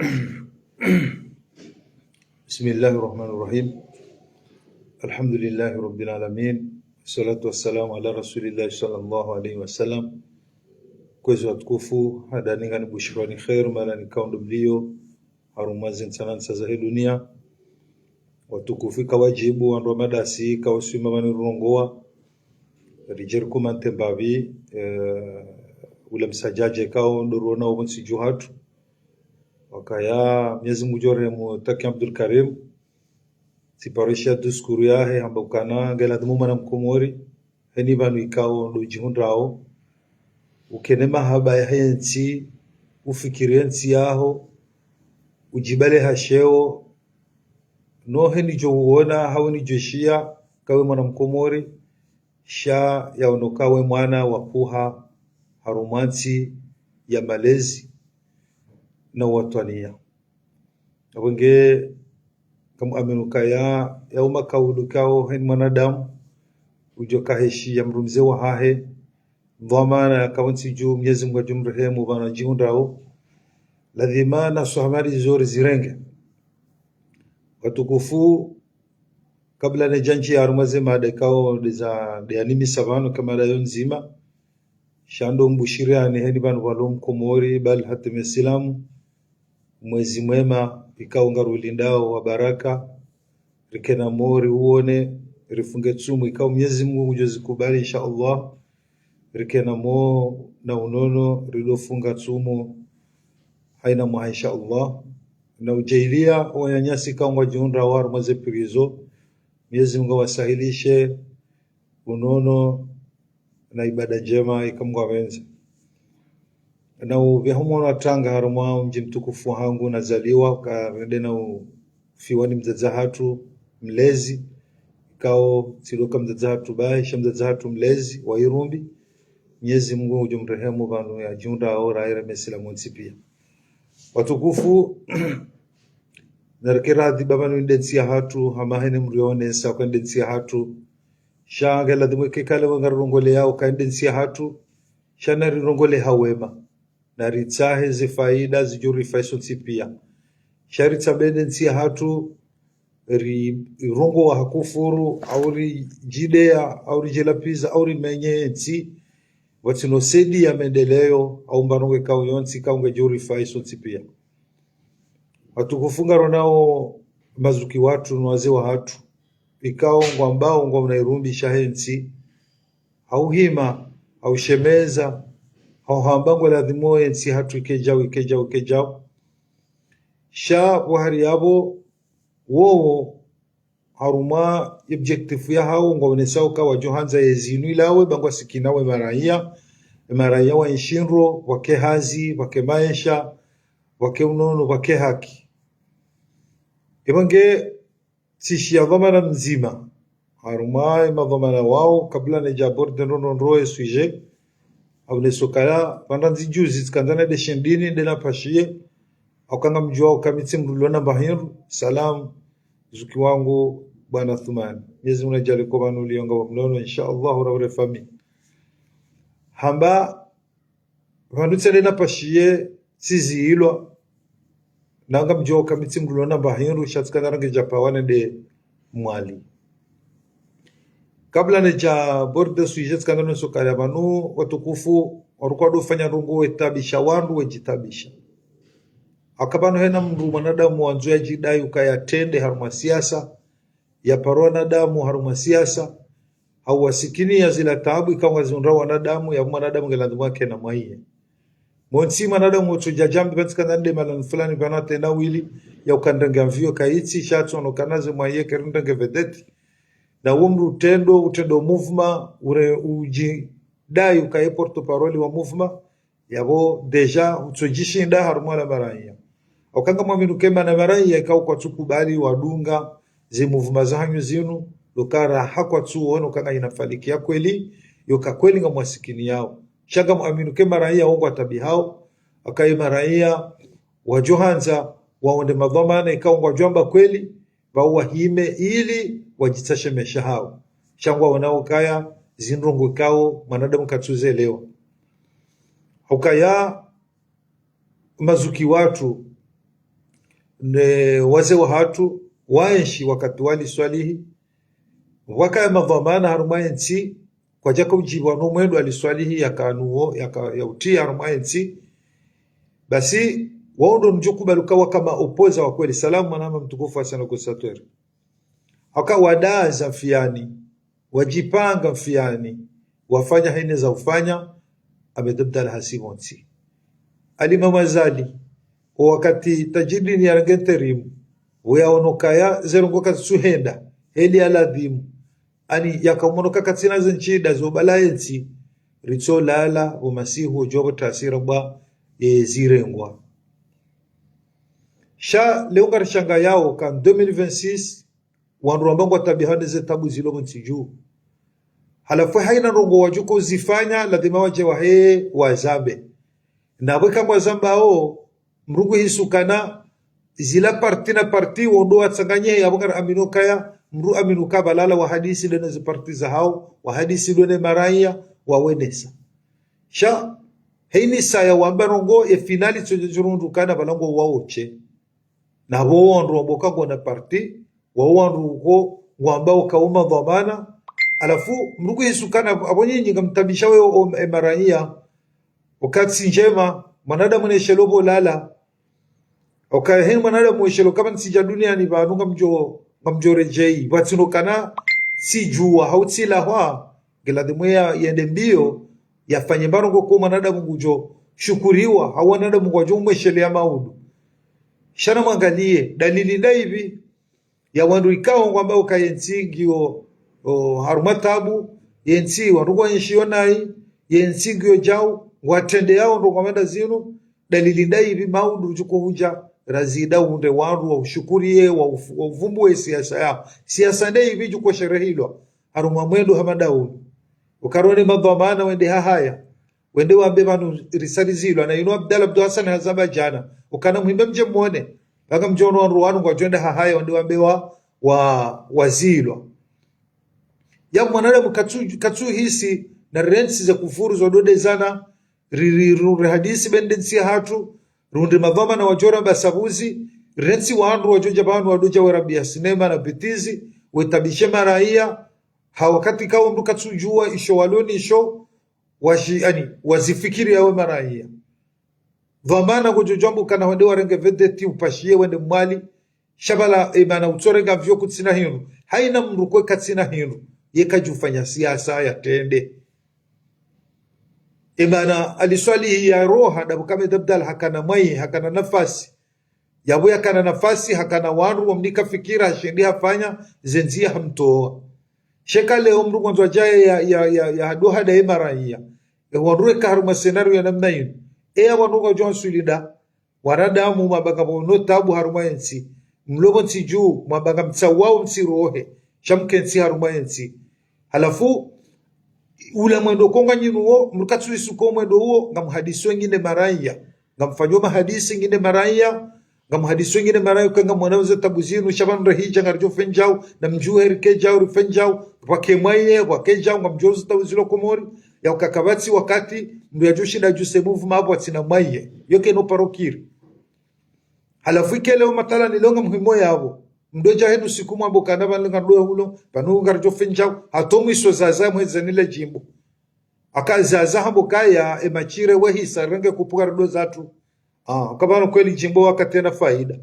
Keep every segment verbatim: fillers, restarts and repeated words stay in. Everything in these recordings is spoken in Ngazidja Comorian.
بسم الله الرحمن الرحيم. الحمد لله رب العالمين. والصلاة والسلام على رسول الله صلى الله عليه وسلم. Kwezi watukufu, handani ngambushirwani kheri, mahala nikao ndo mlio, harumwa ze ntsanantsa zahe dunia. Watukufu, ika wajibu wandru wa madasi, ika waswima wani rongowa. Ridjeri kuma ntembavi, eh, ule msadjadje ikao ndo rona opvo ntsi dju hatru. Wakaya Mwenyezi Mungu ngudjo rehemu Taki Abdul Karim, tsiparisha diskuru yahe, hamba ukana ngeladhimu mwana mkomori, heni pvanu ikao ndo udjihundrao, ukene mahaba yahe ntsi, ufikiri ye ntsi yaho, udjibale ha sheo, no heni djo uona, hau ni djo shiya, ika we mwana mkomori, sha yaono ika we mwana wa kuha harumwa ntsi ya malezi na watwaniya. Apvo nge, ngamwamini ukaya, ya uma kaulu ikao heni mwanadamu, udjo kaheshi ya mdrume wahahe, dhwamana ikao ntsi dju, Mwenyezi Mungu ngudjo mrehemu, pvanu adjihundrao, ladhima na swamari zori zirenge. Watukufu, kabla nidjandjiya harumwa ze mada ikao ndeza, ndeyanimisa pvanu, ika mada yo ndzima, sha ndo mbushiriyani heni pvanu pvalo mkomori, bali hata misilamu, mwezi mwema ikao ngarulindao wa baraka, rikena mo riuone, rifunge tsumu ikao Mwenyezi Mungu ngudjo zikubali, insha Allah. Rikena mo na unono, ridofunga tsumu haina mwaha, insha Allah. Na udjaaliya wananyasi ikao ngwadjihundrao harumwa ze prison, Mwenyezi Mungu awasahilishe unono na ibada ndjema ikao Mungu apvendze. Na upveha mwono wa tanga harumwa mdji mtukufu wahangu nazaliwa, uka rende na ufiwa ni mdzadze hatru mlezi, ikao tsi ndo ka mdzadze hatru bahi, sha mdzadze hatru mlezi wa Irumbi. Mwenyezi Mungu ngudjo mrehemu pvanu yadjihundrao, rahera misilamu ntsi piya. Watukufu, narike radhi ba pvanu nde ntsi yahatru, hama heni mrionesa uka nde ntsi yahatru. Sha ngeladhimu ike kale wanga rirongoleyao uka nde ntsi yahatru, sha narirongole ha wema. Naritsahe ze faida zidjo rifayi sontsi piya. Sha ritsambe nde ntsi yahatru, ri, rirongowa ha kufuru, au ridjideya, au ridjilapviza, au rimenye ntsi, pvatsina usaidiya maendeleo, au mba ndrongoo ikao yontsi, ikao ngedjo rifayi sontsi piya. Watukufu, ngaronao mazuki watru no wazee wahatru, ikao ngwambao ngwaona Irumbi shahe ntsi, hauhima, haushemeza, hauhamba ngo ladhimu ye ntsi yahatru ike djau, ike djau, ike djau. Sha pvo hari yapvo, wowo, harumwa objectif yahawo, ngwaonesao uka wadjo handza ye zinu ilawe, ba ngwasikina we maraiya, e maraiya waenshi ndro, pvwake hazi, pvwake maesha, pvwake unono, pvwake haki. Eba nge tsishiya dhwamana mdzima harumwa ye madhwamana wawo, kabla nidja aborder ndro ndro ndro ye sujet, au neso kaya, pvanda nzi juzi, tsikandza nde shendini, nde napashiye, au kanga mdjuwa uka mi tsi mdru lona mbahindru, salam, zuki wangu, bwana Thumani. Mwenyezi Mungu nadjaaliye ko pvanu uliyo ngawe mnono, insha Allah, ura ure fami. Hamba, pvandru tsende napashiye, tsiziilwa, nanga mdjuwa uka mi tsi mdru lona mbahindru, sha tsikandza rangu djapvawa nende Mwali. Kabla nidja aborder sujet, tsikandza neso kaya pvanu, watukufu, warukwado fanya ndrongoo wetabisha wandru, wedjitabisha. Aka pvanu hena mdru mwanadamu wandzo yadjidayi uka yatrende harumwa siasa, yaparwa wanadamu harumwa siasa, hau wasikini ya zila taabu ikao ngazihundrao wanadamu, ya mwanadamu ngeladhimu yakena mwaiye. Montsi mwanadamu utsodja djambi pvatsi kandza nde malani fulani pvanu atrenda wili, ya uka ndrenge mvio kaitsi, sha tsono kana ze mwaiye kerindrenge vedeti. Na wo mdru utrendo, utrendo mouvement, ure udjidayi uka ye porte-parole wa mouvement, yapvo déjà utsodjishinda harumwa la maraiya. Au kanga mwaminu ke mana maraiya ikao kwatsukubali wadunga ze mouvement zahanyu zinu, lo kara ha kwatsuona uka ngayina faliki ya kweli, yo ka kweli ngamwasikiniao. Sha ngamwaminu ke maraiya wo ngwatabihao, aka ye maraiya wadjo handza waone madhwamana ikao ngwadjo amba kweli, pvao wahime ili wadjitsashe maesha hawo. Sha ngwaonao ukaya zindrongoo ikao mwanadamu katsuzelewa. Ukaya mazuki watru, ne wazee wahatru, waenshi wakati wa Ali Swalihi, wakaya madhwamana harumwa yentsi, kwadjaka udjipvwa no mwendo Ali Swalihi yaka nuwo, yaka, ya utriya harumwa yentsi. Basi, wao ndo ndjo kubali uka waka ma opposants wa kweli. Salamu mwanama mtukufu Hassan Gosatweri. Haka wadaza mfiyani, wadjipanga mfiyani, wafanya haina za ufanya, Ahmed Abdallah hasibu ntsi. Ali Mamazali, o wakati Tajidini yarenge intérim, uyaono kaya ze ndrongoo kazitsuhenda, heli ya ladhimu, ani yakamono ka katsina ze ntsida zo bala yentsi, ritso lala, o masihu, o djobo tasira bwa, e, zirengwa. Sha, leo ngarishangayao ka deux mille vingt-six, wandru wamba ngwatabiha ne ze tabu zilo pvo ntsi dju. Halafu haina ndrongoo wadjo ko zifanya, ladhima wadje wahe wazambe. Na pvo eka ngwazambao, mdru nguhisi ukana, zila parti na parti, wo ndo watsanganye, yapvo ngari amini ukaya, mdru amini uka pvalala wahadisi ndo ne ze parti zahao, wahadisi ndo ne maraya, wawenesa. Sha, haina saya wamba ndrongoo, e finali tso djo djurundru kana pvala ngwaotshe. Na pvo wandru wamba uka ngwana parti, wao wandru uko ngwamba uka uma dhwamana, halafu mdru nguhisi ukana, apvo nyinyi ngamtabisha we o, e maraya, uka tsi ndjema, mwanadamu ne shelo pvo lala, uka heni mwanadamu we shelo kapvatsi dja duniani pvanu ngamdjo, ngamdjo redjeyi, pvatsino kana tsi djuwa, hau tsi lahwa, ngiladhimu ya, yende mbio, yafanye mbaro ngoko mwanadamu ngudjo shukuriwa, hau wanadamu ngwadjo umwesheleya maudu. Sha na mwangaliye, dalili nda ipvi, ya wandru ikao ngwamba uka yentsi ngiyo, o, harumwa tabu, yentsi wandru ngwaenshio nayi, yentsi ngiyo djau, ngwatrendeyao ndrongoo hama nda zinu, dalili nda ipvi maudu udjo ko hudja, razida unde wandru wa ushukuriye, wa ufu-, wa uvumbuwe siasa yao. Siasa nda ipvi djo ko sherehilwa, harumwa mwendo hama nda unu. Uka rone madhwamana wende hahaya, wende wambe pvanu risalizilwa, na inu Abdallah Abdou Hassan hazamba djana. Ukana muhime mdje mwone. Pvaka mdjono wandru wanu ngwadjo enda hahaya, wende wambe wa, wa, wazilwa. Ya mwanadamu katsu, katsuhisi na rentsi za kufuru zo dodezana, ri, ri, ri, rihadisi bende ntsi yahatru, rundre madhwamana wadjo ramba sabuzi, rentsi wandru wadjo dja pvanu wadodja werabiya sinema na bitizi, wetabishe maraya, ha wakati kao mdru katsudjuwa isho walo nisho, washi-, ani, wazifikiri yawe maraya. Dhwamana ngodjo djwamba ukana wende warenge vedeti upashiye wende Mwali, sha pvala, e, mana utsorenga vio kutsina hindru. Haina mdru kwe katsina hindru, ye kadjufanya siasa yatrende. E, mana Ali Swalihi yaroha, ndapvo ka Ahmed Abdallah hakana mwayi, hakana nafasi. Yapvo yakana nafasi, hakana wandru wamnika fikira, hashindi hafanya, ze ndziya hamtowa. Sha eka leo mdru ngwandzo adjaye ya, ya, ya, ya hadoha nda ye maraya. E wandru weka harumwa scénario ya namna inu. E ya wandru ngwadjo answili nda, wanadamu mwamba ngapvo no tabu harumwa yentsi. Mlo pvo ntsi dju, mwamba ngamtsawao mtsirohe. Sha mkentsi harumwa yentsi. Halafu, ula mwendo ko nganyi nuwo, mdru katsuhisi uka o mwendo uwo, ngamhadisi wengine maraya. Ngamfanyo mahadisi ngine maraya, ngamhadisi wengine maraya, uka ngamwonao ze tabu zinu, sha pvanu rahidja ngaridjo fendjao, na mdjuhe rike djao, rifendjao, pvwake mwaye, pvwake djao, ngamdjuo ze tabu zilo Komori, ya uka kapvatsi wakati, mdru yadjo shinda djuse muvu mapvo atsina mwaye. Yo keno paro kiri. Halafu ike leo matala ni leo ngamhimo yapvo. Mdru dja henu siku mwambo kana pvanu ngaridjo hulo, pvanu ngaridjo fendjao, hata mwiso Zaza mweze nile djimbo. Aka Zaza hambo kaya, e mashire wehisa, renge kupuka rido zatru. Ah, aka pvanu kweli djimbo wakati na faida.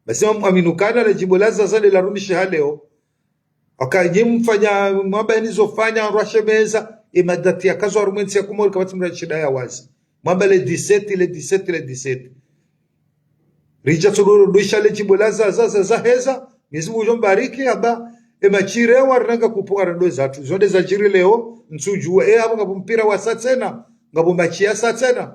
Basi mwaminu kana le djimbo la Zaza le larumishiha leo. Aka nyi mfanya, mwamba eni zo fanya, rwashemeza, e madati yakazo harumwa entsi ya Komori kapvatsi mdru shida ya wazi. Mwamba le dix-sept, le dix-sept, le dix-sept. Ridja tsodo dosha le djimbo la Zaza, Zaza heza, Mwenyezi Mungu udjo mbariki, amba, e mashire wa rinanga kupunga rendo zatru. Zo nde zadjiri leo, ntsudjuwa, e, apvo ngapvo mpira wasa tsena, ngapvo mashi yasa tsena.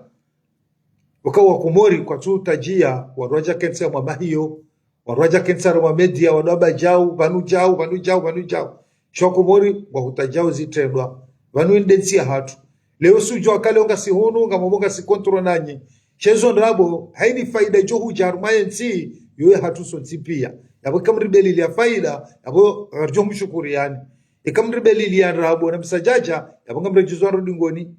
Uka wa Komori kwatsu tadjia, wandru wadja kentsi harumwa mahiyo, wandru wadja kentsi harumwa média, wandru wamba djau, pvanu djau, pvanu djau, pvanu djau. Sha wa Komori, ngwahutadjao zitrendwa. Pvanu inde ntsi yahatru. Leo sudjuwa aka leo ngasi hunu, ngamwambo ngasi contre nanyi. Sha ezo ndrabo, haina faida idjo hudja harumwa yentsi, yo yahatru sontsi pia. Yapvo eka mribeliliya faida, yapvo ngaridjo mshukuriyani. Eka mribeliliya ndrabo na msadjadja, yapvo ngamredjizwa rudi ngoni.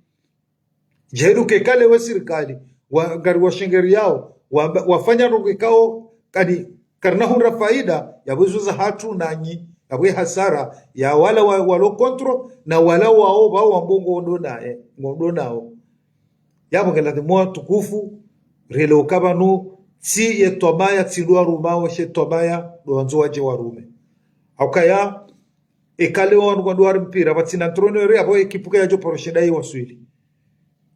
Djeru kekale we sirikali, wa, ngari washengeriyao, wa, wafanya ndrongoo ikao, kadi karina hundra faida, yapvo izo zahatru nanyi, yapvo hasara ya wala wa, walo contre, na wala wao, wao wambo ngondo naye, ngondo nao. Yapvo ngeladhimu watukufu, relewe ukaya pvanu, tsi ye twamaya, tsi ndo warumao, she twamaya, ndo wandzo wadje warume. Haukaya, eka leo wanu kwandru wari mpira, pvatsina entraîneur, yapvo ekipu kayadjo paro shinda ye waswili.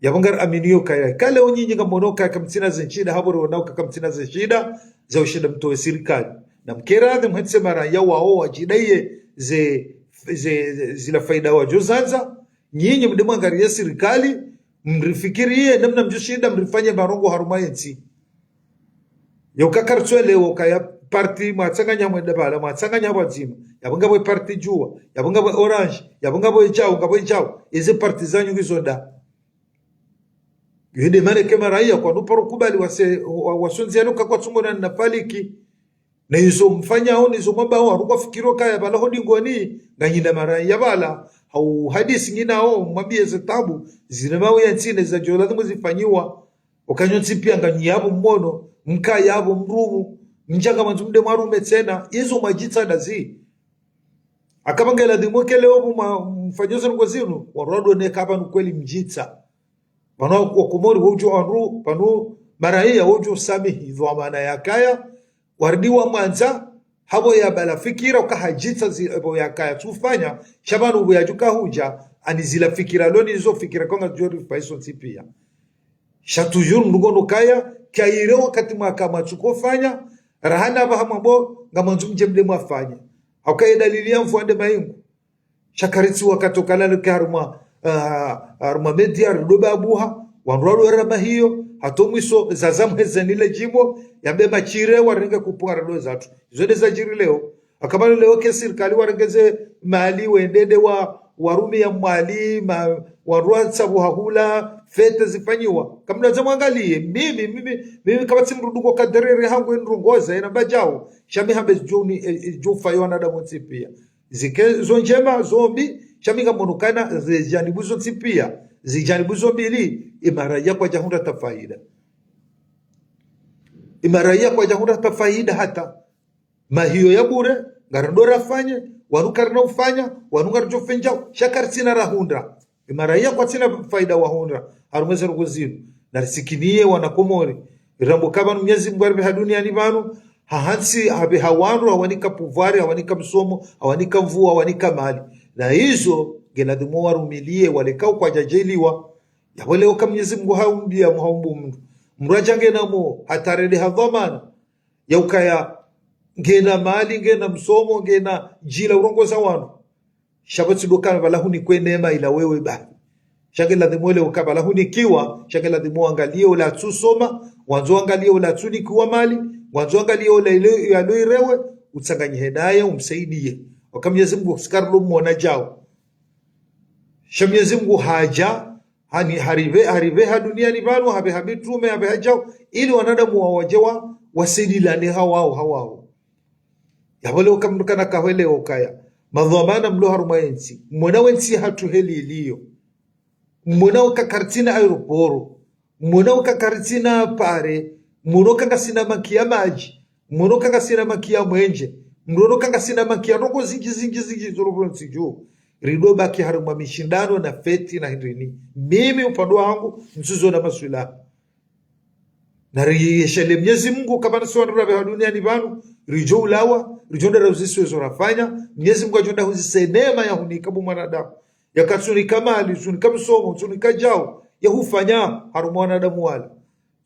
Yapvo ngari amini yo kaya. Eka leo nyinyi ngamwono ukaya kamtsina ze nshida, hapvo riona ukaya kamtsina ze nshida, za ushinda mtowe sirikali. Na mkera, ne mhetse maraya wao wadjidaiye ze, ze, ze, zila faida wadjo zandza, nyinyi mde mwangariye sirikali, mrifikiriye, namna mdjo shinda, mrifanye marongo harumwa yentsi. Yo kakaritswelewo kaya parti mwatsanganya mwende pvala, mwatsanganya pvwadzima. Yapvo ngapvo parti Juwa, yapvo ngapvo Orange, yapvo ngapvo Idjau, ngapvo Idjau. Eze parti zanyu ngizo nda. Yo nde mana eka maraya kwandru paro kubali wase, wa, wasondziane uka kwatsungo na, na faliki. Na izo mfanyao, na izo mwambao, haruka fikiro kaya pvala ho dingoni, nganyina maraya pvala, hau hadisi nginao, mwambiye ze tabu, zine mau ya ntsine zadjo ladhimu zifanyiwa, ukanyo ntsi pia nganyi yapvo mmono, mka yapvo mrumu, mdja ngamwandzo mde mwarume tsena, izo mwadjitsa ndazi. Akapva ngeladhimu eka leo pvo mwa, mfanyo ze ndrongo zinu, warwado neka pvanu kweli mdjitsa. Pvanu wakomori wodjo wandru, pvanu maraya wodjo samihi, dhwamana yakaya, waridi wamwandza, hapvo yapvala fikira, uka hadjitsa zi, hapvo yakaya tsufanya, sha pvanu pvo yadjuka hudja, ani zila fikira loni zo fikira kwanga djori faiso ntsi pia. Sha toujours ndrongo no kaya, kayire wakati mwaka mwatsukofanya, rahana pvaha mwambo, ngamwandzo mdje mde mwafanye. Haukaya dalili ya mvua nde mayingu. Sha karitsi wakati ukalalo ke harumwa, ah, harumwa media rido babuha, wandru walo rama hiyo, hata mwiso zaza mhezeni le djimbo, yambe machire warenge kupunga rado zatru. Izo nde zadjiri leo. Akapvalo leo ke sirikali warenge ze mali wendede wa, warumiya mwali, ma, wandru watsabu hahula, fete zifanyiwa. Kamna za mwangaliye, mimi, mimi, mimi kapvatsi mdru duko kaderere hangu endrongoza, ena mbadjao, sha mi hambe zidjo ni, e, e, djo fayo wanadamu ntsi pia. Zike zo ndjema, zo mbi, sha mi ngamwono ukana, ze janibu zontsi pia, ze janibu zo mbili, ye maraya kwadjahundra hata faida. Ye maraya kwadjahundra hata faida hata. Mahiyo ya bure, ngarindo rafanye, wanu karina ufanya, wanu ngaridjo fendjao, sha karitsina rahundra. Ye maraya kwatsina faida wahundra, harumwa ze ndrongo zinu. Narisikiniye wana Komori. Rirambe ukaya pvanu Mnyezi Mungu haripveha duniani pvanu, hahantsi hapveha wandru, hawanika pouvoir, hawanika msomo, hawanika mvua, hawanika mali. Na izo, ngeladhimu warumiliye, waleka ukwadjadjeliwa. Yapvo leo ka Mnyezi Mungu haumbiya, haumbu mndru. Mndru hadja ngena mo, hata rende ha dhwamana. Ya ukaya, ngena mali, ngena msomo, ngena djila urongoza wanu. Sha pvo tsi ndo ukana pvala hunikwa neema ila wewe bahi. Sha ngeladhimu welewe uka pvala hunikiwa, sha ngeladhimu wangaliye ola atsusoma, wandzo wangaliye ola atsunikiwa mali, wandzo wangaliye ola ile yalo irewe, utsanganyihe naye, umsaidiye. Uka Mnyezi Mungu sikarilo mwona djao. Sha Mnyezi Mungu hadja, hani, haripve, haripveha duniani pvanu, hapveha mitrume, hapveha djao, ili wanadamu wa wadje wa, wasaidilane hawao, hawao. Yapvo leo ka mndru kana kahwelewo ukaya. Madhwamana mlo harumwa yentsi. Mwona wentsi hatru heli iliyo. Mwona uka karitsina aeroporo. Mwona uka karitsina pare. Mwona uka ngasina mankiya madji. Mwona uka ngasina mankiya mwenje. Mwona uka ngasina mankiya ndrongo zindji, zindji, zindji, zo ropvo ntsi dju. Rido baki harumwa mishindano na feti na hindrini. Mimi upande wangu, ntsuzona maswilaha. Nariyeshelee Mnyezi Mungu, kapvana si wandru rapveha duniani pvanu, ridjo ulawa, ridjo nda rauziswe zo rafanya, Mnyezi Mungu adjo nda huzise neema ya hunika bo mwanadamu. Yakatsunika mali, tsunika msomo, tsunika djao, ya hufanya harumwa wanadamu wala.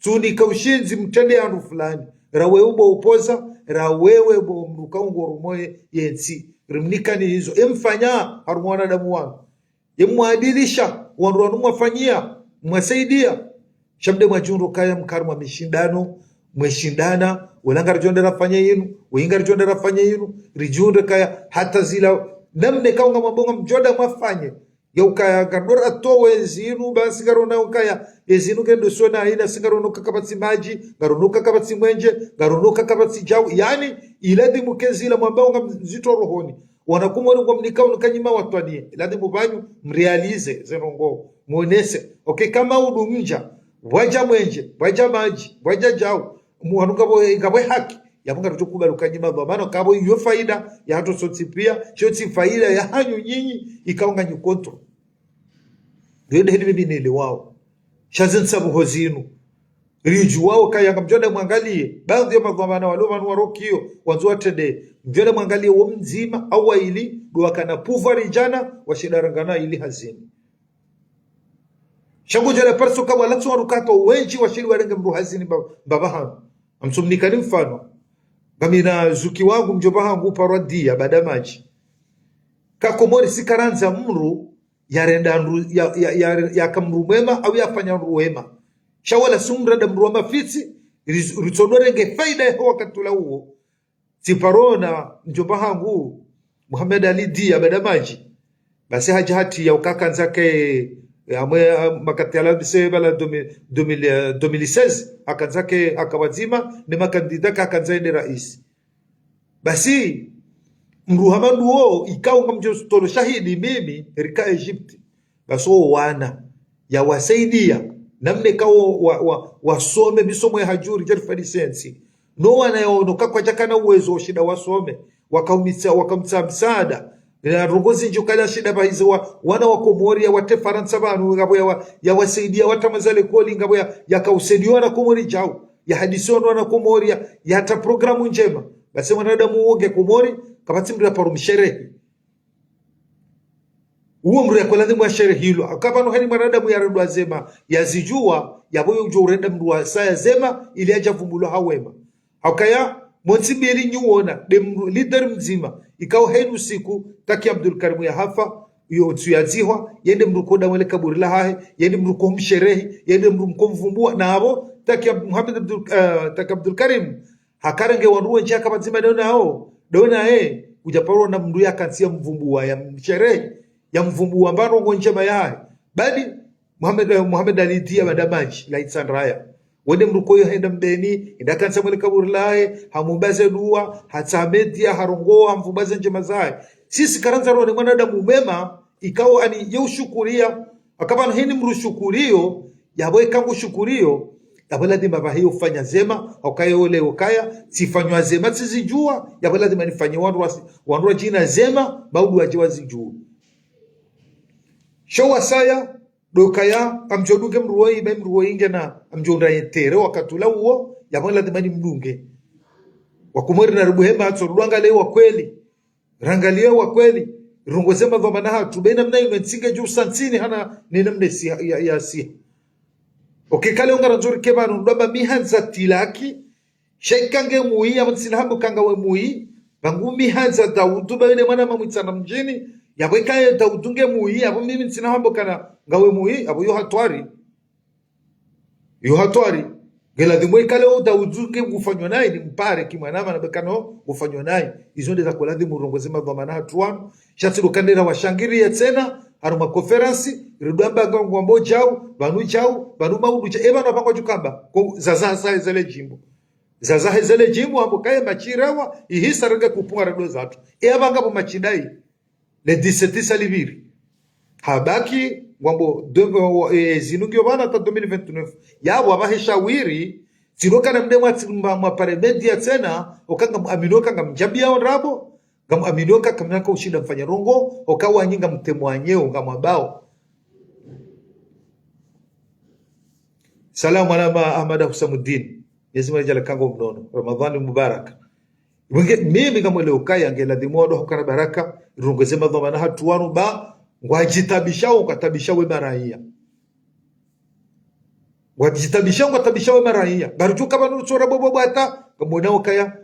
Tsunika ushindzi mtrende yandru fulani, ra wewe bo upoza, ra wewe bo mndru ka ungoromoye yentsi, rimnikani izo, emfanya harumwa wanadamu wanu. Ye mwadilisha, wandru wanu mwafanyiya, mwasaidiya. Sha mde mwadjihundru ukaya mka harumwa mishindano, mweshindana, wala ngaridjo nda rafanye yinu, wayi ngaridjo nda rafanye yinu, ridjihundre ukaya hata zila, namna ikao ngamwambao ngamdjo nda mwafanye. Ya ukaya ngarindo ratowe zinu, basi ngarona ukaya, ezinu ngendo sona ina, si ngarona uka kapvatsi madji, ngarona uka kapvatsi mwenje, ngarona uka kapvatsi djao. Yaani, iladhimu ke zila mwambao ngamzitro rohoni. Wana Komori ngwamnikao nuka nyi mawatwaniya. Iladhimu pvanyu mrealize ze ndrongo. Mwonese. Okay, kama udu mdja, pvwadja mwenje, pvwadja madji, pvwadja djao. Mu-, wanu ngapvo, ngapvo haki. Yapvo ngaridjo kubali uka nyi madhwamana, kapvo iyo faida yahatru sontsi pia, sho tsi faida yahanyu nyinyi, ikao nganyi contre. Ndo heli mimi nele wao. Sha ze ntsabuho zinu. Ridjuwao kaya ngamdjo nde mwangaliye. Baadhwi ya madhwamana walo pvanu warokiyo, wandzo watrende. Mdjo nde mwangaliye wo mdzima, au waili, ndo wakana pouvoir ridjana, washinda rengana ili hazini. Sha ngudjo nde pariso ka wala tsi wandru katwa wendji washili warenge mdru hazini mba, mba pvahanu. Ngamsomnikani mfano. Ngamina zuki wangu mdjomba hangu uparwa Dia Badamadji. Ka Komori sikarandza mdru yarenda ndru, ya, ya, ya, yaka mdru mwema, au yafanya ndru wema. Sha wala sumrenda mdru wa mafitsi, ri, ritsodorenge faida yaho wakati ula uwo. Tsiparona mdjomba hangu, Muhammad Ali Dia Badamadji. Basi hadja hati ya uka hakandza ke, ya mwe, ah, makati ala bise bala deux mille, deux mille, euh, deux mille seize, hakandza ke, haka pvadzima, ne makandida ka hakandza yende raisi. Basi, mdru hama nduwo, ikao ngamdjo tolo shahidi mimi, rika Egypte. Basi wo wana, yawasaidia, namna ikao wa, wa, wasome misomo ya hadjuri, djari fadi sensi. No wana yaono ka kwadjakana uwezo washinda wasome, wakaumitsa, wakaumtsa msaada. Na ndrongoo zindji ukaya shinda pvahizo wa, wana wa Komori yawatre Farantsa pvanu, ngapvo yawa, yawasaidia watramaza lekoli, ngapvo ya, yakausaidia wana Komori djau. Yahadisi wana Komori ya, yatra programu ndjema. Basi mwanadamu uwo nge Komori, kapvatsi mdru yaparo msherehi. Uwo mdru yako ladhimu yasherehilwa. Haka pvanu heni mwanadamu yarendwa zema, yazidjuwa, yapvo yo udjo urenda mdru wasaya zema, ili yadja vumbulwa ha wema. Haukaya, montsi mbili nyi uona, nde mdru, leader mdzima, ikao heni usiku, taki Abdul Karim yahafa, yo ntsu yadzihwa, yende mdru koda mwele kaburi lahahe, yende mdru komsherehi, yende mdru mkomvumbuwa, na apvo, taki Ab-, Muhammad Abdul, eh, taki Abdul Karim, hakarenge wandru wendji haka pvadzima ndo nao, ndo naye, kudja paro na mdru yakantsi yamvumbuwa, yamsherehi, yamvumbuwa mba ndrongoo ndjema yahe. Badi, Muhammad, eh, Muhammad Ali Dia Badamadji, la Itsandraya. Wende mdru koyo henda mbeni, inda kantsa mwele kaburi lahe, hamumbaze dua, hatsaha media, harongoa, hamvumbaze ndjema zahe. Sisi karandza rone mwanadamu mwema, ikao ani ye ushukuriya, haka pvanu heni mdru shukuriyo, yapvo eka ngu shukuriyo, yapvo ladhima pvahiyo ufanya zema, haukaya ole ukaya, tsifanywa zema tsizidjuwa, yapvo ladhima nifanye wandru wasi, wandru wadjina zema, maudu wadje wazidjuwe. Sho wasaya, ndo ukaya, ngamdjo dunge mdru woyi, mba mdru woyi ngena, ngamdjo unda ye tere wakati ula uwo, yapvo ladhima nimdunge. Wakomori naribuhe matso, rudwangaliye wa kweli. Rangaliye wa kweli, rongoze madhwamana hatru, be namna inu ntsi ngedjo usa ntsini hana, ne namna si, ya, ya si. Okay, kale ungarandzo rike pvanu, ndo amba mi handza tilaki, sha ika nge mwi, yapvo ntsina hambo ka ngawe mwi, pvangu mi handza Daudu, ba yule mwana mamwitsana mdjini, yapvo ika ye Daudu nge mwi, yapvo mimi ntsina hambo kana ngawe mwi, yapvo yo hatwari. Yo hatwari. Nge ladhimu ikale o Daudu nge ngufanywa nayi, nimpare kimwanama na bekano ngufanywa nayi. Izo nde zako ladhimu rongoze madhwamana hatru wanu. Sha tsi ndo kandera washangiriye tsena, harumwa conference, ridwamba nga ngwambo djau, pvanu djau, pvanu maudu dja, e pvanu apvangwa djukamba, ko zazaha sa ezele djimbo. Zazaha ezele djimbo, hambo kaye matshirewa, ihisa renge kupunga redo zatru. E apvanga pvo matshi dayi. Le dix-sept sa lipviri. Habaki, ngwambo, de, eh, zinu ngiyo pvanu hata deux mille vingt-neuf. Yapvo apvahe shawiri, tsi ndo kana mde mwa, mwa, mwa pare media tsena, oka ngamuamini oka ngamdjambiya ondrabo, ngamuamini oka kamina ka ushinda mfanya ndrongoo, oka wanyi ngamtemwanyeo, ngamwambao. Salamu alaikum Ahmada Husamuddin. Mwenyezi Mungu nadjaanliye kango mnono. Ramadhani Mubarak. Wenge, mimi ngamwelewo ukaya nge ladhimu wandru hukana baraka, rongoze madhwamana hatru wanu ba, ngwadjitabishao, ngwatabishao we maraiya. Ngwadjitabishao, ngwatabishao we maraiya. Ngaridjuwa ka pvanu rutsora bobo bwata, ngamwonao ukaya,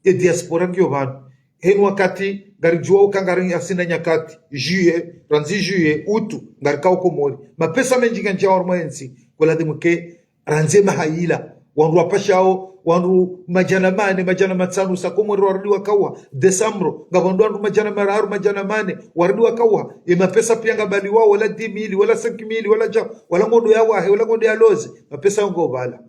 e diaspora ngiyo pvanu. Heni wakati, ngaridjuwa uka ngari asina nyakati, juillet, randzi juillet, août, ngarikao Komori. Mapesa mendji ngandjao harumwa entsi, ko ladhimu ke, randze mahayila, wandru wapashao, wandru madjana mane, madjana matsanu, sa Komori warudi wakauha, décembre, ngapvo wandru madjana mararu, madjana mane, warudi wakauha, e mapesa piya ngabaliwao, wala dix mille, wala cinq mille, wala djau, wala ngondo ya wahe, wala ngondo ya loze, mapesa yao ngopvala.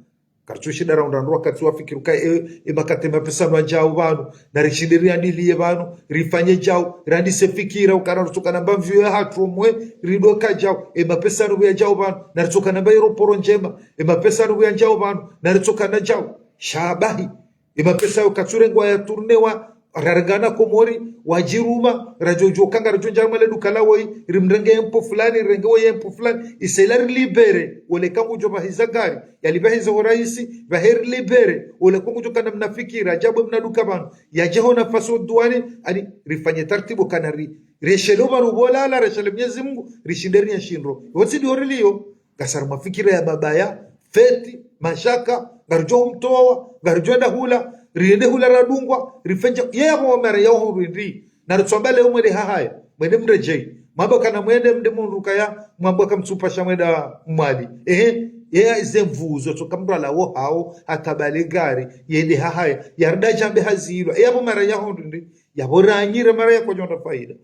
Karitsushinda raundra ndru wakati wafikiri uka, e, e makati mapesa yanu yadjao pvanu, narishinde riandiliye pvanu, rifanye djau, randise fikira, ukana rutsokana mba mviyo yahatru omwe, ridoka djau, e mapesa yanu pvo yadjao pvanu, naritsokana mba aéroport ndjema, e mapesa yanu pvo yadjao pvanu, naritsokana djau. Shabahi, Ye mapesa yo katsurengwa ya tournewa, rarengana Komori, wadjiruma, radjo djo kanga radjo ndjara mwa le duka la woyi, rimrenge empo fulani, rirenge woyi empo fulani, isa ila rilibere, ole kangudjo pvahiza gari, yalipvahiza ho rahisi, pvahe rilibere, ole kangudjo kana mna fikira, yadje pvwe mna duka pvanu, yadje ho nafasi ho duwani, ani rifanye tartibu kana ri, reshele pvanu pvolala, reshele Mnyezi Mungu, rishinde rienshi ndro. Wotsi ndi ho riliyo, ngasi harumwa fikira ya mabaya, feti, mashaka, ngaridjo humtowa, ngaridjo enda hula, riende hula radungwa, rifenja, ye yapvo mara ya hundru ndi, na ritswamba leo mwende hahaya, mwende mredjeyi, mwamba kana mwende mde mundru kaya, mwamba kamtsupasha mwenda Mwali. Ehe, ye ya ize mvuzo, tsoka mndru alawo hawo, hata bale gari, yende hahaya, yarida djambe hazilwa, ye yapvo mara ya hundru ndi, yapvo ranyire mara ya kwadjo ndra faida.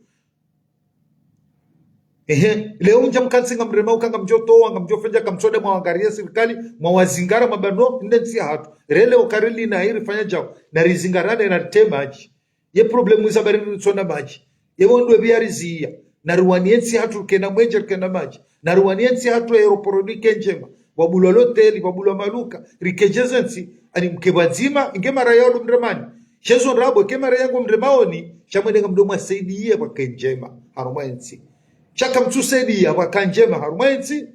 Ehe, leo mdja mkantsi ngamrema uka ngamdjo towa, ngamdjo fenja kamtsoda mwa wangariya sirikali, mwa wazingara mabano, nde ntsi yahatru. Re leo kari lina iri fanya djao, na rizingarane na rite madji. Ye problemu iza bari ritsona madji. Ye pvo ndwe pviya riziya. Na riwaniye ntsi yahatru rikena mwenje rikena madji. Na riwaniye ntsi yahatru ye aéroport rike ndjema. Pvwabulwa loteli, pvwabulwa maluka, rike djeze ntsi, ani mke pvwadzima, inge mara ya ndo mremani. Shezo ndrabo, ke mara yangu mremaoni, sha mwende ngamdo mwasaidiye pvwake ndjema, harumwa entsi. Sha kamtsusaidiya pvwaka ndjema, harumwa entsi,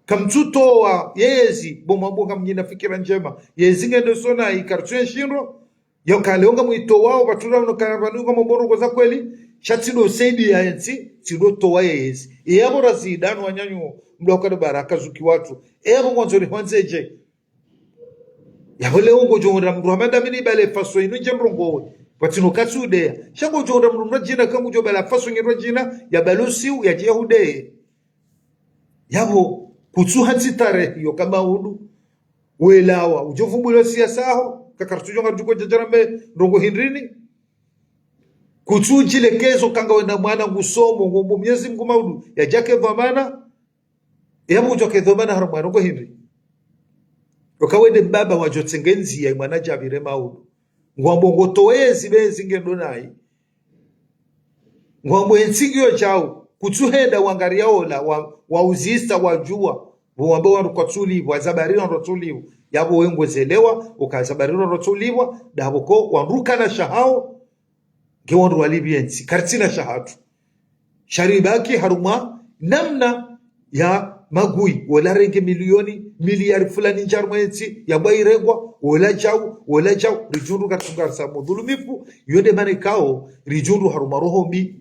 kamtsutowa, yezi, bo mwambo ngamnyina fikira ndjema, yezi ngendo sona, ikartsu enshi ndro, yo kale onga mwitowawo, pvatura uno kana pvanu nga mamboro koza kweli, sha tsindo usaidiya entsi, tsindo towa yezi. Ye yapvo razidano wananyanyu, mdo wakado baraka zuki watru. Ye yapvo ngwandzo rihwandze dje. Yapvo leo ngodjo hundra mndru hama ndami nibale faso inu ndje mrongowe. Pvatsino katsudeya. Sha ngodjo hundra mndru mradjina kangudjo bala faso nyi radjina, ya balo siu, yadje yahudeye. Yapvo, kutsu hantsi tarehi yo kama unu. Welawa, udjo vumbulwa siyasa ho, kakartsu djo ngaridjo ko djadjara mbe ndrongo hindrini. Kutsu djilekezo kanga wena mwana ngusomo, ngombo Mnyezi Mungu maudu, yadjake dhwamana, yapvo udjo ke dhwamana harumwa ndrongo hindri. Oka wende mbaba wadjo tsenge ndziya, ye mwana djapvire maudu. Ngwambo ngotowe yezi pvezi ngendo nayi. Ngwambo entsi ngiyo djau, kutsuhenda wangariya ola, wa, wa uzisa, wadjuwa, pvo wamba wandru kwatsulipvwa, zabari wandru kwatsulipvwa, yapvo we ngwezelewa, uka zabari wandru kwatsulipvwa, dapvo ko wandru kana shahao, nge wandru walipvi entsi, karitsina shahatru. Sha ribaki harumwa namna ya magui, wola renge milioni, miliyari fulani ndja harumwa entsi, yamba irengwa, wola djau, wola djau, ridjundru katsungarisa mudhulumifu, yo nde mana ikao, ridjundru harumwa roho mbi.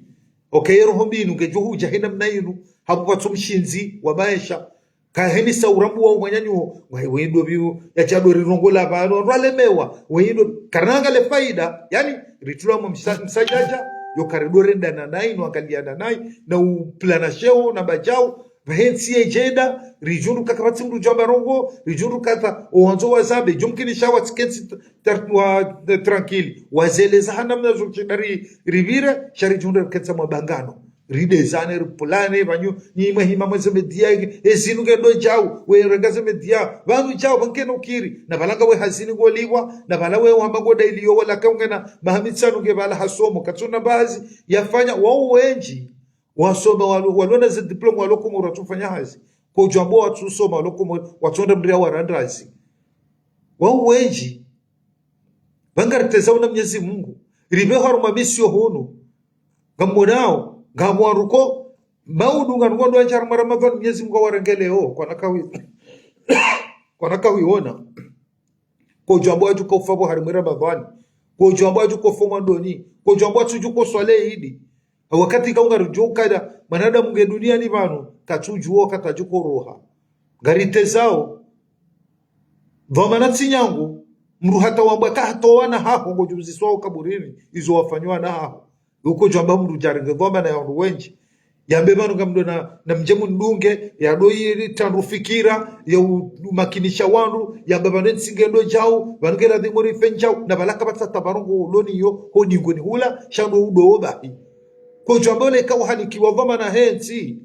Oka ye roho mbi inu ngedjo hudja he namna inu, hapvo pvatsu mshindzi wa maesha. Kaheni sa urambu wa umwananyaho, wa wendo pvi, yadjado rirongola pvanu, walemewa, wendo, karina ngale faida, yani, ritula mwa msa-, msadjadja, yo karidorendana nayi, no angaliana nayi, na uplana sheo, na badjao, pvahe ntsi yedjenda, ridjundru kaka pvatsi mndru djwamba ndrongo, ridjundru kata, owandzo wazambe, djumkinisha watsikentsi tar-, wa, tranquille, wazeleza ha namna zo shida ri, ripvire, sha ridjundru rikentsa mabangano. Ridezane, ripvulane, pvanyu, nyi mwe hima mwe ze media, ezinu ngendo djau, we renga ze media, pvanu djau, pvankeno kiri, na pvala nga we hazini ngolipvwa, na pvala we wamba ngoda iliyo, wala kaungena, maha mitsanu nge pvala hasomo, katsuna mbazi, yafanya, wao wendji, wasoma, walo, walona ze diplôme, walo Komoro watsufanya hazi, kodjwamba watsusoma, walo Komoro, watsonda mria warandrazi. Wao wendji, pvanga ritezao na Mnyezi Mungu, ripve harumwa misiyo hunu, ngamwonao, ngamwaruko, maudu nganu ngondo wandja harumwa Ramadhwani, Mnyezi Mungu awarengeleo, kwana kawi, kwana kawiona. Kodjwamba wadjuka ufa pvo harumwa Ramadhwani. Kodjwamba wadjuka ufa mwandoni. Kodjwamba watsudjuka uswali idi. Wakati kaunga rudjo ukada, mwanadamu nge duniani pvanu, katsudjuwa wakati adjuka uroha. Ngaritezao, dhwamana tsi nyangu, mndru hata wamba kahatowa na haho, ngodjuziswao kaburini, izo wafanywa na haho. Uko djwamba mndru djarenge dhwamana ya wandru wendji. Yambe pvanu ngamdo na, na mdje mundunge, yado yiri tandru fikira, ya u-, umakinisha wandru, yambe pvanu entsi ngendo djau, pvanu ngela dhimuri fe djau, na pvala kapvatsa tabarongo uloni yo, ho nyingoni hula, sha ndo udo bahi. Kodjwamba ole ka uhanikiwa dhwamana he ntsi,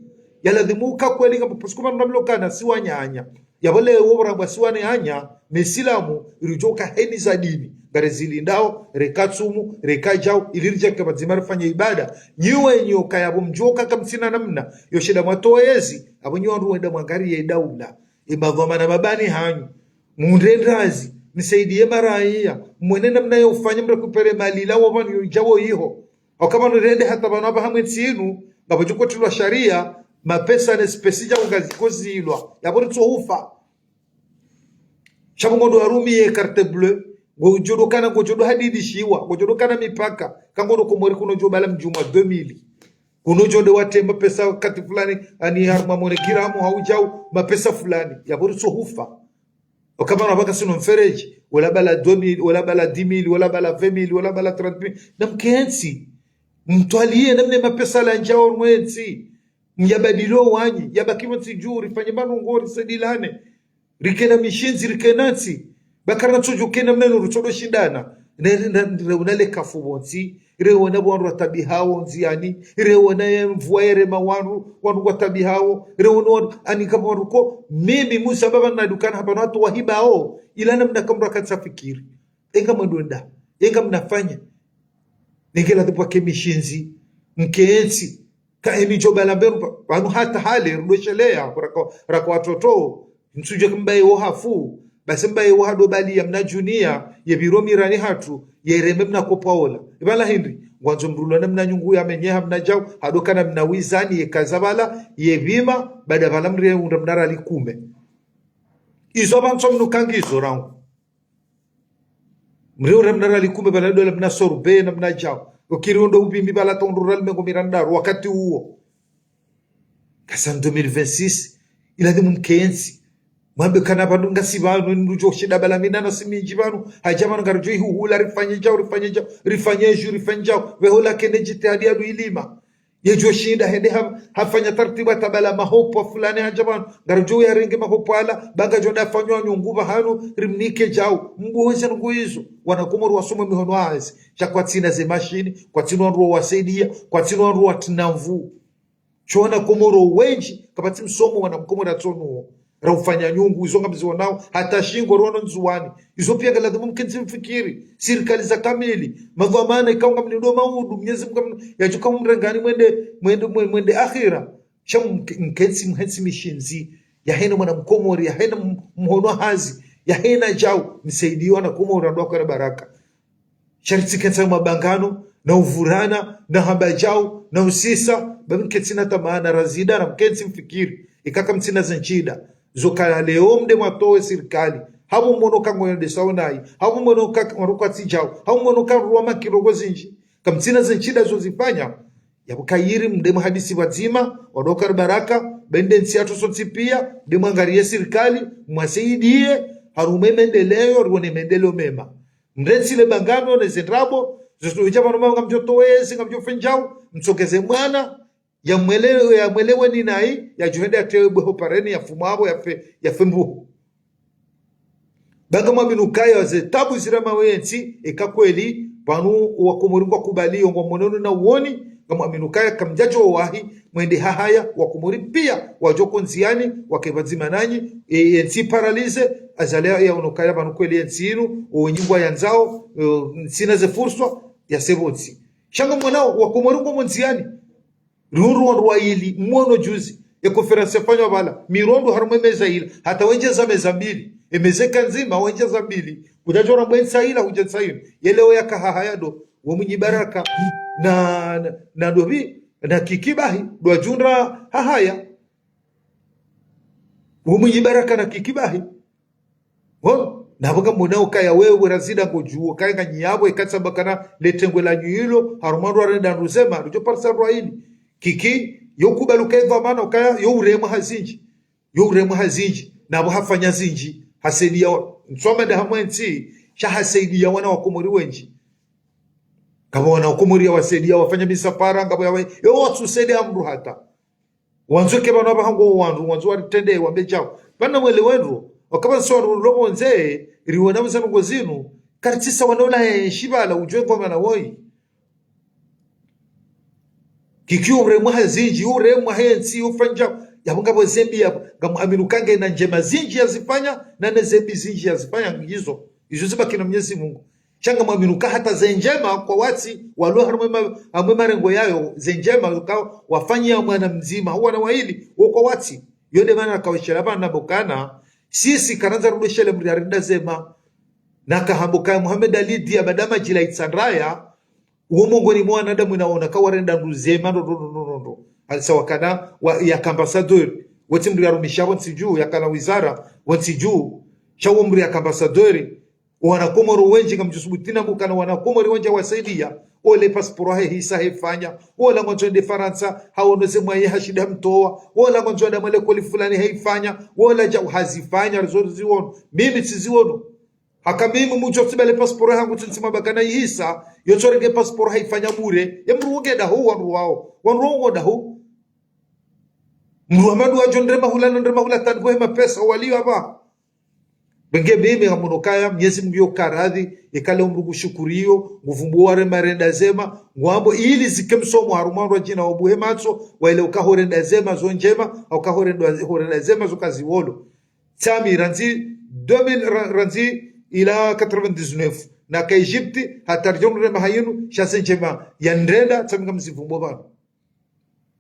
ya ladhimu uka kweli ngamba, parce que pvanu ngamlokana si wananya. Yapvo leo urambwa si wananya, mesilamu, iridjo ka heni za dini. Ngari zilindao, reka tsumu, reka djau, ili ridjake pvadzima rifanye ibada. Nyi wenyi oka yapvo mdjuo ka kamtsina namna, yo shida mwatowa yezi, apvo nyi wandru wenda mwangariye daula. Imadhwamana mabani hanyu, mundre ndrazi, Msaidiye maraya, mwone namna ya ufanya mrekupere mali la wapvanu yodja wo iho. Hauka pvanu rende hata pvanu apvaha mwe ntsi inu, ngapvodjo kotilwa sharia, mapesa ne spesi dja ungazikozilwa. Yapvo ritsohufa. Sha pvo ngondo warumiye carte bleue, ngodjo do kana, ngodjo do hadidishiwa, ngodjo do kana mipaka, ka ngondo Komori kuno djo bala mdjumwa deux mille. Kuno djo nde watre mapesa wakati fulani, ani harumwa MoneyGram hau djau, mapesa fulani. Yapvo ritsohufa. Hauka pvanu apvaha kasina mfereji, wala bala deux mille, wala bala dix mille, wala bala vingt mille, wala bala trente mille. Na mkentsi. Mtwaliye namna mapesa la ndjao mwe ntsi. Myabadilo wanyi, yabaki pvo ntsi dju, rifanye manongo, risaidilane. Rikena mishindzi, rikena ntsi. Ba karina tsodjo kena mna inu rutsodo shindana. Ne, ne, ne, reona le kafu pvontsi. Reona wandru watabihao ndziani. Reona ye mvua yerema wandru, wandru watabihao. Reona wandru, ani kapvwa wandru ko, mimi Musa baba nadukana hapvanu hata wahibao. Ila namna kamdru akatsafikiri. Enga mwendo nda. Enga mnafanya. Nengela tepwa ke mishindzi. Mkentsi. Ka eni djo bala mberu pva-, pvanu hata hale, rudo sheleya, raka, raka watoto, msudje ke mbaye wo hafu, basi mbaye wo hado bali ya mna djuniya, ye biro mirani hatru, ye reme mna kopwa ola. Ipvala hindri, ngwandzo mdru lwa na mna nyungu ya menyeha mna djau, hado kana mna wizani, ye kaza pvala, ye pvima, baada pvala mre undra mna rali kume. Izo pvantso mnu kangi izo rangu. Mri ura mna rali kume pvala dola mna sorbe na mna djau. Ukiri undo upimi pvala tondo rali mengo mirandaru wakati uwo. Kasa deux mille vingt-six, ila de mumkentsi. Mwambe kana pvanu ngasi pvanu, nudjo shinda pvala mina na simindji pvanu. Hadja pvanu ngaridjo ihuhula, rifanye djau, rifanye djau, rifanye dju, rifanye djau. Pveho la kene djitihadi ya du ilima. Yedjo shinda hende ha-, hafanya tartibu hata pvala mahopo fulani hadja pvanu. Ngaridjo yarenge mahopo ala, ba ngadjo nda fanywa nyungu pvahanu, rimnike djau. Mbu weze nungu izo. Wana Komoro wasoma mihono hazi. Sha kwatsina ze mashini, kwatsina wandru wawasaidia, kwatsina wandru watrina nvu. Sho wana Komoro wendji, kapvatsi msomo wana Mkomoro atsonuo. Ra ufanya nyungu, izo ngamzionao, hata shingo rono Ndzuwani. Izo pia ngalazimu mkentsi mfikiri, sirikali za kamili, madhwamana ikao ngamlindo maudu, Mnyezi Mungu ngam-, yadjuka mrengani mwende, mwende, mwe-, mwende akhira. Sha mke-, mkentsi, mhentsi mishindzi, yahena mwana Mkomori, yahena m-, mhono hazi, yahena djau, msaidiye wana Komori, ndo akara baraka. Sha ritsikentsi mabangano, na uvurana, na hamba djau, na usisa, ba mkentsi na tamana razida, na mkentsi mfikiri, ikaka mtsina ze ntsida, zo kala leo mde mwatowe sirikali, habu mwono ka ngoyo nde saonai, habu mwono ka ngoro kwatsi djau, habu mwono ka ruwa makirogo zindji, kamtsina ze ntsida zo zifanya, yabu kayiri mde mhadisi pvadzima, wado kara baraka, bende ntsi yatru sontsi pia, mde mwangariye sirikali, mwasaidiye, harumwa mendeleo, riwone mendeleo mema. Mrentsi le bangano ne ze ndrabo, zo zidja pvanu mama ngamdjo towezi, ngamdjo fendjau, mtsongeze mwana, ya mwele-, ya mwelewe ni nayi, yadjo hende yatewe bweho pareni, ya fumabo, ya fe-, ya fe mbuhu. Ba ngamwaminu kaya ze tabu zira mawe yentsi, eka kweli, pvanu wa Komori ngwa kubali, yo ngwa monono na uoni, ngamwaminu kaya kamdjadjo wahi, mwende hahaya, wa Komori pia, wadjo ko ndziani, wake pvadzima nanyi, e, yentsi paralize, Azali ya ono kaya pvanu kweli yentsi inu, o nyingwa yandzao, e, ntsina ze furswa, ya se pvontsi. Sha ngamwonao, wa Komori ngwa mo ndziani. Ruru wandru waili, mwono juzi, ye conférence yafanywa pvala, mirondu harumwa meza ila, hata wendjeza meza mbili, e meza ika ndzima, wendjeza mbili, kudjadjo rambwa entsa ila, hudja entsa inu, ye leo yaka hahaya do, wo Mwinyi Baraka, na, na, na dobi, na Kiki bahi, do wadjundra hahaya. Wo Mwinyi Baraka na Kiki bahi. Ho, na pvo ngamwonao kaya wewe razida ngodjuo, kaya nganyi yapvo, eka tsamba kana le tengwe la nyuilo, harumwa ndrwa renda ndruzema, rudjo parisa ndrwa ili. Kiki, yo kubali ukaye dhwamana, ukaya, yo uremwa ha zindji. Yo uremwa ha zindji, na pvo hafanya zindji, hasaidiya wa-, ntswama nda hamwe ntsi, sha hasaidiya wana wa Komori wendji. Kama wana wa Komori ya wasaidiya, wafanya misafara, ngapvo ya wa-, yo watsusaidiya mndru hata. Wandzo ke pvanu apvaha ngo wandru, wandzo waritrende, wambe djau. Pvanu mwelewe ndro, wakapva ntsi wandru lo pvondze, riwona mzanu ngo zinu, karitsisa wana ula ye shibala, udjuwe pvo mana woyi. Kiki uremwa ha zindji, uremwa he ntsi, ufanya djau. Yapvo ngapvo zembi yapvo, ngamwaminu ka ngena ndjema zindji yazifanya, na ne zembi zindji yazifanya ngizo. Izo zibaki na Mnyezi Mungu. Sha ngamwaminu ka hata ze ndjema kwa watsi, walo harumwa ma-, harumwa marengo yayo, ze ndjema ka wafanya mwana mdzima, wana waili, wo kwa watsi. Yo nde mana kaweshela pvanu nambokana, sisi karandza rudweshele mri arinda zema. Na kahamba ukaya Mohamed Ali Dia baada madjila Itsandraya, uwo mongoni mwa wanadamu inaona kawarenda ndru zema ndo, ndo, ndo, ndo, ndo, ndo. Alisa wakana, wa, yaka ambassadeur, wetsi mdru yarumisha pvo ntsi dju, yakana wizara, pvo ntsi dju, sha uwo mdru yaka ambassadeur, wana Komoro wendji ngamdjusubutina mukana wana Komoro wendji wasaidia, ole passeport yahe hisa haifanya, ola ngwandzo ende Farantsa, haono ze mwaye hashinda mtowa, ola ngwandzo ende mwa lekoli fulani haifanya, ola djau hazifanya, rizo ziono. Mimi tsiziono. Haka mimi mdjo tsi bale passeport yahangu tsintsi mabakana ihisa, yotsorenge passeport haifanya bure, ye mdru wonge daho, wandru wao, wandru wongo daho. Mdru wa madua djo ndre mahula na ndre mahula tani kwehe mapesa waliyo apva. Benge mimi ngamono kaya, Mnyezi Mungu yo karadhi, ikale umdru ngushukuriyo, nguvumbuo warema renda zema, ngwambo ili zike msomo harumwa wandru wadjina wabuhe matso, waelewe uka horenda zema zo ndjema, hau uka horenda, horenda zema zo kaziwolo. Tsami randzi deux mille, ra-, randzi ila quatre-vingt-dix-neuf. Naka Egypte, hata ridjo mrema hayinu, sha ze ndjema yandrenda, tsami ngamzivumbuo pvanu.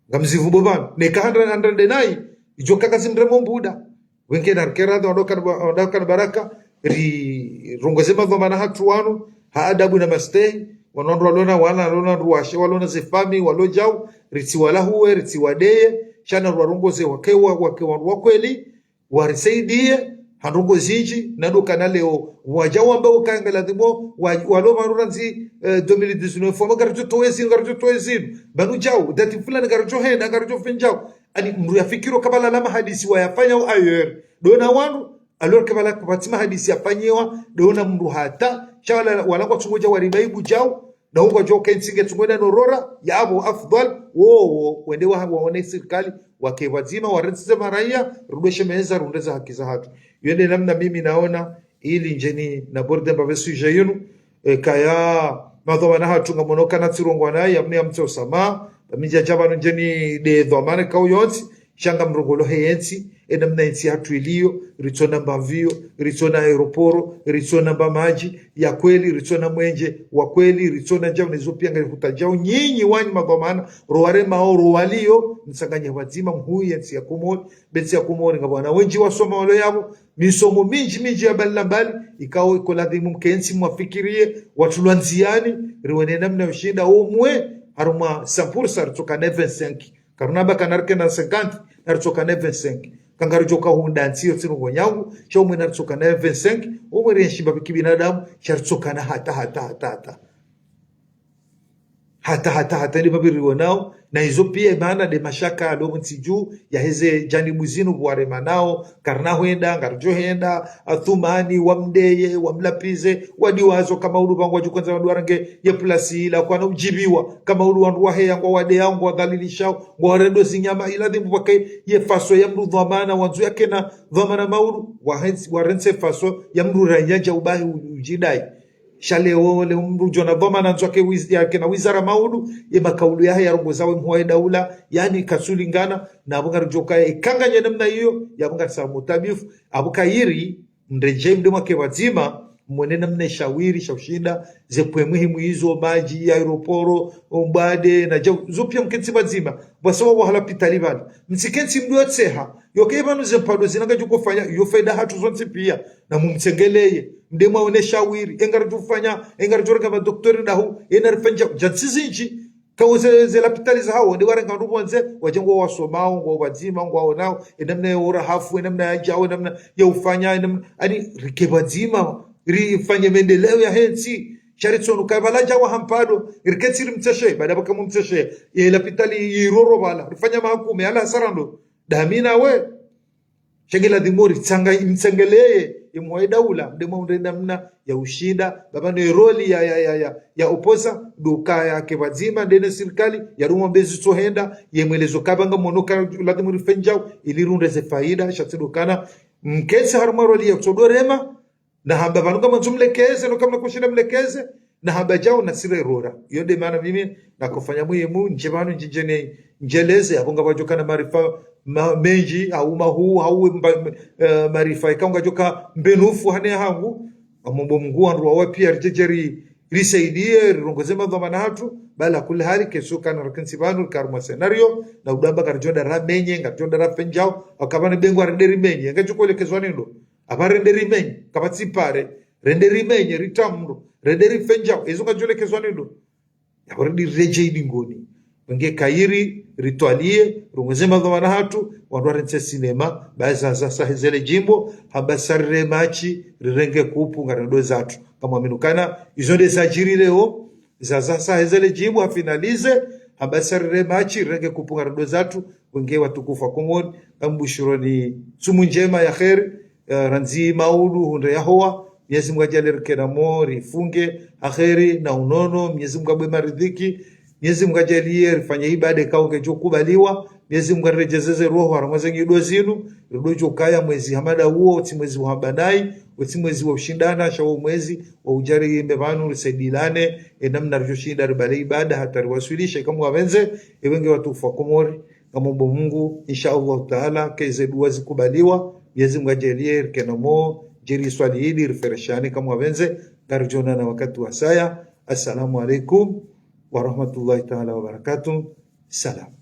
Ngamzivumbuo pvanu. Neka handra, handra nde nayi, idjo kaka zimremo mbuda. Wenge narikera, ndo wandokana ba-, wandokana baraka, rirongoze madhwamana hatru wanu, ha adabu na mastehi, wanu wandru walona wana, walona ndruwashe, walona zefami, walo djau, ritsiwalahuwe, ritsiwadeye, sha na rwarongoze wake wa, wake wandru wa kweli, warisaidie, ha ndrongoo zindji, na ndo kana leo, wadja wamba ukaya ngaladhimu, wa-, walo pvanu randzi, eh, deux mille dix-neuf, wamba ngaridjo towa zinu, ngaridjo towa zinu. Pvanu djau, dati fulani ngaridjo henda, ngaridjo fanya djau. Ani mdru yafikiri kabla la mahadisi wayafanya au ailleurs. Ndo na wandru, alors kabla kapvatsi mahadisi yafanyiwa, ndo na mdru hata, sha wala, wala kwatsungodja wariba ibu djau, na ungwadjo kentsi nge tsungo na norora, ya apvo afdhal, wo, wo, wende wa, waone sirikali, wake pvadzima, warentsi ze maraya, rudoshe meza, rundeze haki zahatru. Yo nde namna mimi naona, ili ndje ni na borde mbapve sujet yinu, e, kaya, madhwamana hatru ngamono kana tsirongoa nayi, yamne yamtse usamaha, ba mi ndjadja pvanu ndje ni nde dhwamana ikao yontsi, sha ngamrongoloo he yentsi, e namna yentsi yahatru iliyo, ritsona mbapvi yo, ritsona aéroport, ritsona mba madji ya kweli, ritsona mwenje wa kweli, ritsona djau, na izo pia ngari huta djau, nyinyi wanyu madhwamana, rowaremao, rowaliyo, mtsanganye pvadzima, mhuyi yentsi ya Komori, be ntsi ya Komori, ngapvo wana wendji wasoma walo yapvo, misomo mindji, mindji ya mbali na mbali, ikao iko ladhimu mkentsi mwafikiriye, watulwa ndziani, riwone namna yoshinda, omwe, harumwa cent pour cent, ritsoka na vingt-cinq. Karuna baka narike na cinquante, na ritsoka na vingt-cinq. Kangaridjoka hundra ntsi yo tsi nungo nyangu, sha omwe na ritsoka na vingt-cinq, omwe rienshi mbapvi kibinadamu, sha ritsoka na hata, hata, hata, hata. Hata, hata, hata, nde mbapvi riwonao, na izo pia mana nde mashaka yalo pvo ntsi dju, yaheze janibu zinu pvo waremanao, karina hwenda, ngaridjo henda, athumani, wamdeye, wamlapvize, wadiwazo kama ulu pvangwa dju kwanza wandru warenge ye plasi ila kwana udjibiwa, kama ulu wandru waheya ngwawadeyao, ngwawadhalilishao, ngwawarendo zinyama ila dhimbu pvake ye faso ya mdru dhwamana, wandzo yakena dhwamana maulu, wahensi-, warentse faso ya mdru ranya dja ubahi u-, udjidai. Sha leo, leo mdru djona dhwamana ndzo yake wiz-, yakena wizara maulu, ye makaulu yahe yarongozawo mhuwa ye daula, yani katsulingana, na apvo ngaridjoka ikanganye namna iyo, yapvo ngarisa mutabifu, apvo kayiri, mredjei mdemwake pvadzima, mwone namna ishawiri, sha ushinda, ze pwe muhimu izo, madji, ya aéroport, ombade, na djau, zo pia mkentsi pvadzima, pvwasa wa wahala pitali pvala. Mtsikentsi mdru yotseha, yoke pvanu ze mpando zina ngadjo kofanya, yo faida hatru zontsi pia, na mumtsengeleye, mdemwa one shawiri, engaridjofanya, engaridjorenga madoktori ndahu, enarifanya, djantsi zindji, kawo ze, ze lapitali zahawo, nde warenga ndru pvondze, wadje ngwawasomao, ngwao pvadzima, ngwaonao, enamna ya urahafu, enamna ya djao, enamna ya ufanya, enamna, ani, rike pvadzima, rifanye mendeleo yahe ntsi, sha ritsonu ka pvala djawa hampando, riketsi rimtseshe, baada pvaka mumtseshe, ye lapitali iroro pvala, rifanya mahakume, ala hasara ndo, damina we. Sha nge ladhimu ritsanga-, mtsengeleye, ye mhuwa ye daula, mdemwa undre namna ya ushinda, pvapvo ne roli ya, ya, ya, ya, ya opoza, ndo ka yake pvadzima, ndene sirikali, yarumwa mbezi tsohenda, ye mwelezo kapvanga mono ka ladhimu rifanye djau, ili rundre ze faida, sha tsi ndo kana, mkentsi harumwa roli ya kutsodorema, na hamba pvanu ngamwandzo mlekeze, no kamna kushinda mlekeze, na hamba djau na sire rora. Iyo nde mana mimi nakofanya muhimu, ndje pvanu ndjindje ne, ndjeleze, apvo ngapvadjoka na maarifa ma-, mendji, au mahuu, au mba-, eh, maarifa, ikao ngadjoka mbenufu hane hangu, ngamombo Mungu wandru wawa pia ridjedje ri-, risaidie, rirongoze madhwamana hatru, bala kuli hali kesuka na rakentsi pvanu, rika harumwa scénario, na udamba ngaridjo nda ramenye, ngaridjo nda rafanye djau, akapvana bengwa rende rimenye, ngadjoko lekezwa nindo. Apvo rende rimenye, kapvatsi pare. Rende rimenye, ritamro, rende rifenjao, ezo ngazidjolekezwa ni ndo. Yapvo ridi redjei dingoni. Wenge kayiri, ritwalie, rongeze madhwamana hatru, wandru warentse sinema, ba Zaza sahezele djimbo, hamba sa rire matshi, rirenge kupu, ngarendo zatru. Kamwaminu kana, izo nde zadjiri leo, Zaza sahezele djimbo, hafinalize, hamba sa rire matshi, rirenge kupu, ngarendo zatru, wenge watukufu wa Komori, ngambushironi tsumu ndjema ya kheri, eh, randzi maudu hundre yahowa, Mwenyezi Mungu adjalie rikena mori, rifunge, ha kheri, na unono, Mwenyezi Mungu abwe maridhiki, Mwenyezi Mungu adjalie rifanye ibada ikao ngedjo kubaliwa, Mwenyezi Mungu arirejezeze roho, harimwa ze nyido zinu, ridodjo kaya mwezi hama nda uwo, utsi mwezi wa hamba nayi, utsi mwezi wa ushindana, sha wo mwezi wa udjari imbe pvanu, risaidilane, e namna ridjo shinda ribale ibada, hata riwaswilishe, kamwapvendze, e wenge watukufu wa Komori, ngamombo Mungu, insha Allah Taala, ke ze dua zikubaliwa, Mwenyezi Mungu adjalie, rikena mo, djeri swali idi, rifereshane, kamwapvendze, ngaridjonana wakati wasaya. Assalamu alaikum wa rahmatullahi taala wa barakatuh. Salam.